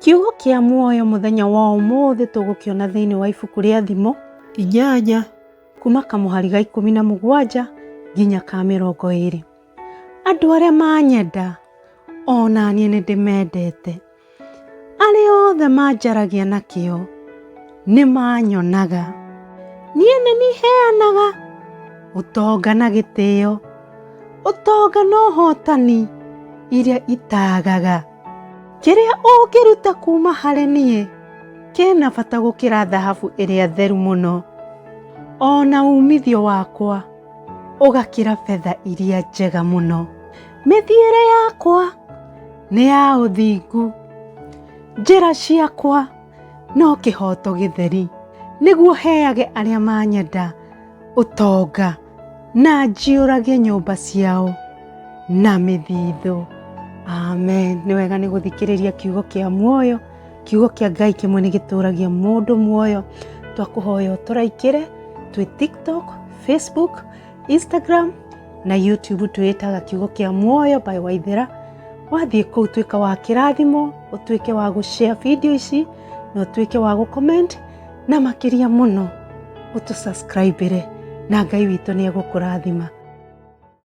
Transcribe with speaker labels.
Speaker 1: Kiugo kĩa muoyo mũthenya wa ũmũthĩ tũgũkĩona thĩinĩ wa ibuku rĩa Thimo 8 kuma kamũhari ga 17 nginya ka 20. Andũ arĩa manyenda o na niĩ nĩ ndĩmendete. Arĩa othe manjaragia na kĩyo nĩ manyonaga. Niĩ nĩ niĩ heanaga ũtonga na gĩtĩo, ũtonga na ũhotani iria itaagaga. Kĩrĩa ũngĩruta kuuma harĩ niĩ kĩna bata gũkĩra thahabu ĩrĩa theru mũno, o na uumithio wakwa ũgakĩra betha iria njega mũno. Mĩthiĩre yakwa nĩ ya ũthingu, njĩra ciakwa no kĩhooto gĩtheri, nĩguo heage arĩa manyenda ũtonga na njiyũragie nyũmba ciao na mĩthithũ. Amen. Nĩ wega nĩ gũthikĩrĩria kiugo kĩa muoyo. Kiugo kĩa Ngai kĩmwe nĩ gĩtũragia mũndũ muoyo. Twakũhoya ũtũraikĩre twĩ TikTok, Facebook, Instagram na YouTube twĩtaga kiugo kĩa muoyo by Waithera. Wathiĩ kũu tuĩka wa kĩrathimo, ũtuĩke wa gũshare video ici na ũtuĩke wa gũcomment na makĩria mũno ũtũ subscribe na Ngai witũ nĩ egũkũrathima.